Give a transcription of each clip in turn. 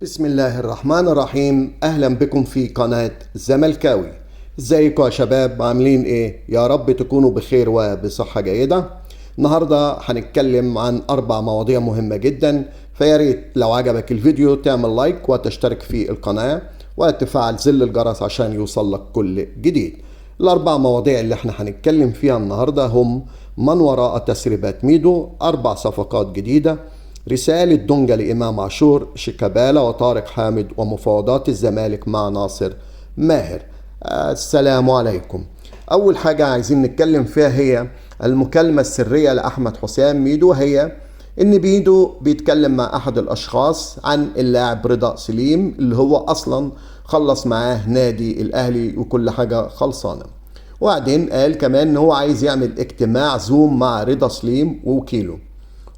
بسم الله الرحمن الرحيم. اهلا بكم في قناة زملكاوي. ازيكم يا شباب، عاملين ايه؟ يا رب تكونوا بخير وبصحة جيدة. النهاردة هنتكلم عن 4 مواضيع مهمة جدا، فياريت لو عجبك الفيديو تعمل لايك وتشترك في القناة وتفعل زر الجرس عشان يوصل لك كل جديد. ال4 مواضيع اللي احنا هنتكلم فيها النهاردة هم من وراء تسريبات ميدو، 4 صفقات جديدة، رسالة دونجا لإمام عاشور، شيكابالا وطارق حامد، ومفاوضات الزمالك مع ناصر ماهر. السلام عليكم. أول حاجة عايزين نتكلم فيها هي المكالمة السرية لأحمد حسام ميدو، هي إن ميدو بيتكلم مع أحد الأشخاص عن اللاعب رضا سليم اللي هو أصلا خلص معاه نادي الأهلي وكل حاجة خلصانة، وبعدين قال كمان إن هو عايز يعمل اجتماع زوم مع رضا سليم ووكيله،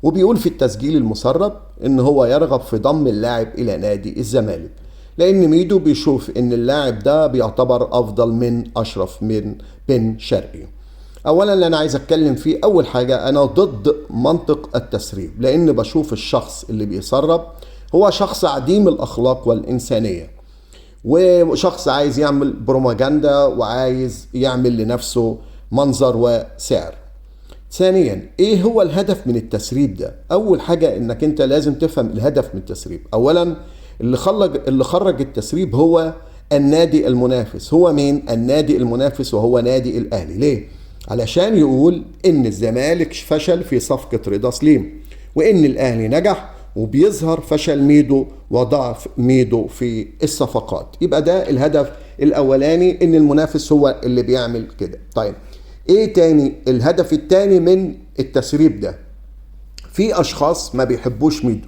وبيقول في التسجيل المسرب إن هو يرغب في ضم اللاعب إلى نادي الزمالك، لأن ميدو بيشوف إن اللاعب ده بيعتبر أفضل من أشرف من بن شرقي. أولا اللي أنا عايز أتكلم فيه، أول حاجة أنا ضد منطق التسريب، لأن بشوف الشخص اللي بيسرب هو شخص عديم الأخلاق والإنسانية، وشخص عايز يعمل بروباجندا وعايز يعمل لنفسه منظر وسعر. ثانيا، ايه هو الهدف من التسريب ده؟ اول حاجة انك انت لازم تفهم الهدف من التسريب. اولا اللي خرج التسريب هو النادي المنافس. هو مين النادي المنافس؟ وهو نادي الاهلي. ليه؟ علشان يقول ان الزمالك فشل في صفقة رضا سليم، وان الاهلي نجح، وبيظهر فشل ميدو وضعف ميدو في الصفقات. يبقى ده الهدف الاولاني، ان المنافس هو اللي بيعمل كده. طيب ايه تاني الهدف التاني من التسريب ده؟ في اشخاص ما بيحبوش ميدو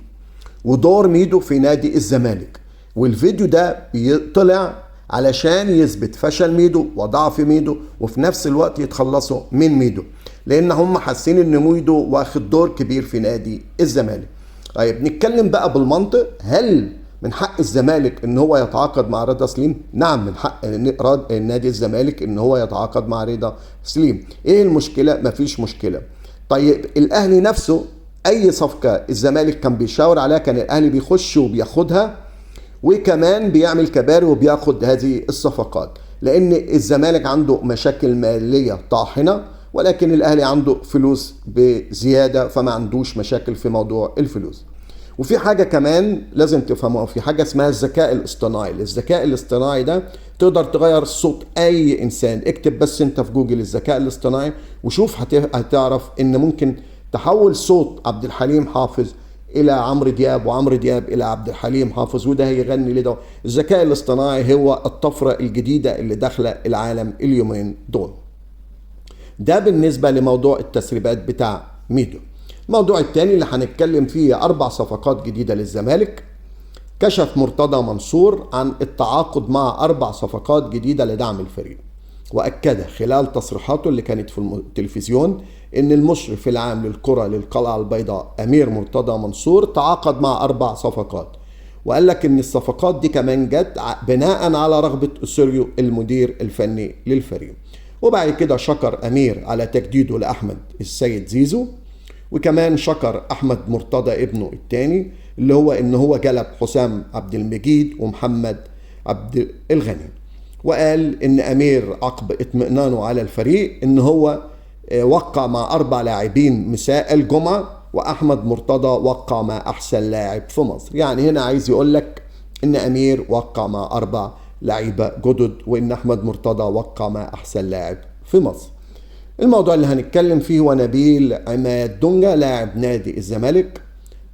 ودور ميدو في نادي الزمالك، والفيديو ده طلع علشان يثبت فشل ميدو وضعف ميدو، وفي نفس الوقت يتخلصوا من ميدو، لان هم حاسين ان ميدو واخد دور كبير في نادي الزمالك. طيب نتكلم بقى بالمنطق، هل من حق الزمالك ان هو يتعاقد مع رضا سليم؟ نعم، من حق نادي الزمالك ان هو يتعاقد مع رضا سليم. ايه المشكلة؟ مفيش مشكلة. طيب الاهلي نفسه اي صفقة الزمالك كان بيشاور عليها كان الاهلي بيخش وبياخدها، وكمان بيعمل كباري وبياخد هذه الصفقات، لان الزمالك عنده مشاكل مالية طاحنة، ولكن الاهلي عنده فلوس بزيادة، فما عندوش مشاكل في موضوع الفلوس. وفي حاجة كمان لازم تفهموها، في حاجة اسمها الذكاء الاصطناعي. الذكاء الاصطناعي ده تقدر تغير صوت أي إنسان. اكتب بس أنت في جوجل الذكاء الاصطناعي وشوف، هتعرف إن ممكن تحول صوت عبد الحليم حافظ إلى عمرو دياب، وعمرو دياب إلى عبد الحليم حافظ، وده هيغني لده. الذكاء الاصطناعي هو الطفرة الجديدة اللي داخلة العالم اليومين دول. ده بالنسبة لموضوع التسريبات بتاع ميدو. الموضوع الثاني اللي هنتكلم فيه 4 صفقات جديدة للزمالك. كشف مرتضى منصور عن التعاقد مع 4 صفقات جديدة لدعم الفريق، وأكد خلال تصريحاته اللي كانت في التلفزيون إن المشرف العام للكرة للقلعة البيضاء أمير مرتضى منصور تعاقد مع 4 صفقات، وقال لك إن الصفقات دي كمان جت بناء على رغبة أوسوريو المدير الفني للفريق. وبعد كده شكر أمير على تجديده لأحمد السيد زيزو، وكمان شكر أحمد مرتضى ابنه الثاني اللي هو إن هو جلب حسام عبد المجيد ومحمد عبد الغني، وقال إن أمير عقب اطمئنانه على الفريق إن هو وقع مع 4 لاعبين مساء الجمعة، وأحمد مرتضى وقع مع أحسن لاعب في مصر. يعني هنا عايز يقول لك إن أمير وقع مع 4 لعيبة جدد، وإن أحمد مرتضى وقع مع أحسن لاعب في مصر. الموضوع اللي هنتكلم فيه هو نبيل عماد دونجا لاعب نادي الزمالك،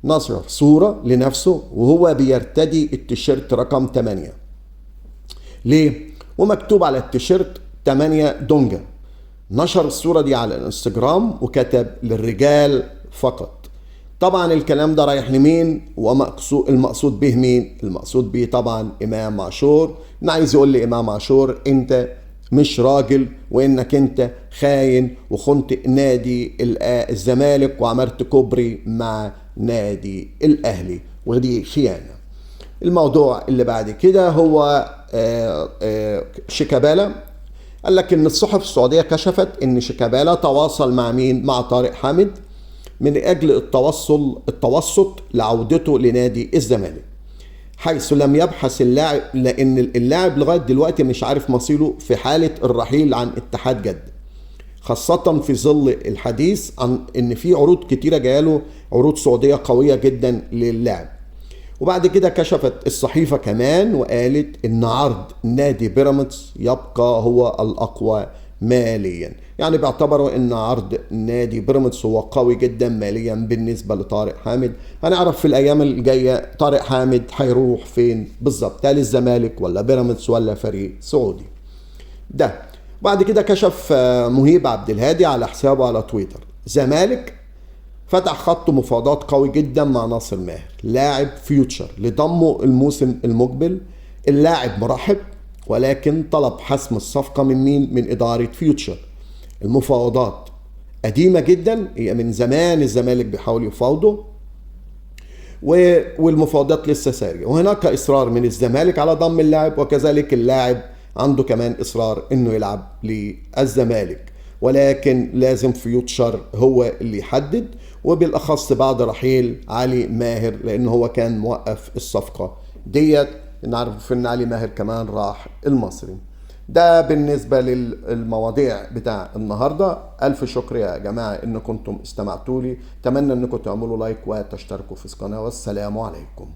نشر صورة لنفسه وهو بيرتدي التيشيرت رقم 8. ليه؟ ومكتوب على التيشيرت 8 دونجا. نشر الصورة دي على الانستجرام وكتب للرجال فقط. طبعا الكلام ده رايح لمين؟ المقصود به مين؟ المقصود به طبعا إمام عاشور. أنا عايز يقول لي إمام عاشور أنت مش راجل، وإنك أنت خاين وخنت نادي الزمالك وعملت كوبري مع نادي الأهلي، ودي خيانة. الموضوع اللي بعد كده هو شيكابالا. قال لك إن الصحف السعودية كشفت إن شيكابالا تواصل مع مين؟ مع طارق حامد من أجل التوسط لعودته لنادي الزمالك. حيث لم يبحث اللاعب، لان اللاعب لغاية دلوقتي مش عارف مصيره في حاله الرحيل عن اتحاد جده، خاصة في ظل الحديث عن ان في عروض كتيرة جاية، عروض سعودية قوية جدا للاعب. وبعد كده كشفت الصحيفة كمان وقالت ان عرض نادي بيراميدز يبقى هو الاقوى ماليا، يعني بيعتبروا ان عرض نادي بيراميدز هو قوي جدا ماليا بالنسبة لطارق حامد. هنعرف في الايام الجاية طارق حامد هيروح فين بالظبط، هل الزمالك ولا بيراميدز ولا فريق سعودي. ده بعد كده كشف مهيب عبد الهادي على حسابه على تويتر، زمالك فتح خط مفاوضات قوي جدا مع ناصر ماهر لاعب فيوتشر لضمه الموسم المقبل. اللاعب مرحب، ولكن طلب حسم الصفقة من مين؟ من إدارة فيوتشر. المفاوضات قديمة جدا، هي من زمان الزمالك بيحاول يفاوضه، والمفاوضات لسه سارية، وهناك إصرار من الزمالك على ضم اللاعب، وكذلك اللاعب عنده كمان إصرار إنه يلعب للزمالك، ولكن لازم فيوتشر هو اللي يحدد، وبالأخص بعد رحيل علي ماهر لأن هو كان موقف الصفقة ديت. نعرف ان علي ماهر كمان راح المصري. ده بالنسبة للمواضيع بتاع النهاردة. ألف شكر يا جماعة إن كنتم استمعتوا لي، أتمنى إنكم تعملوا لايك وتشتركوا في القناة، والسلام عليكم.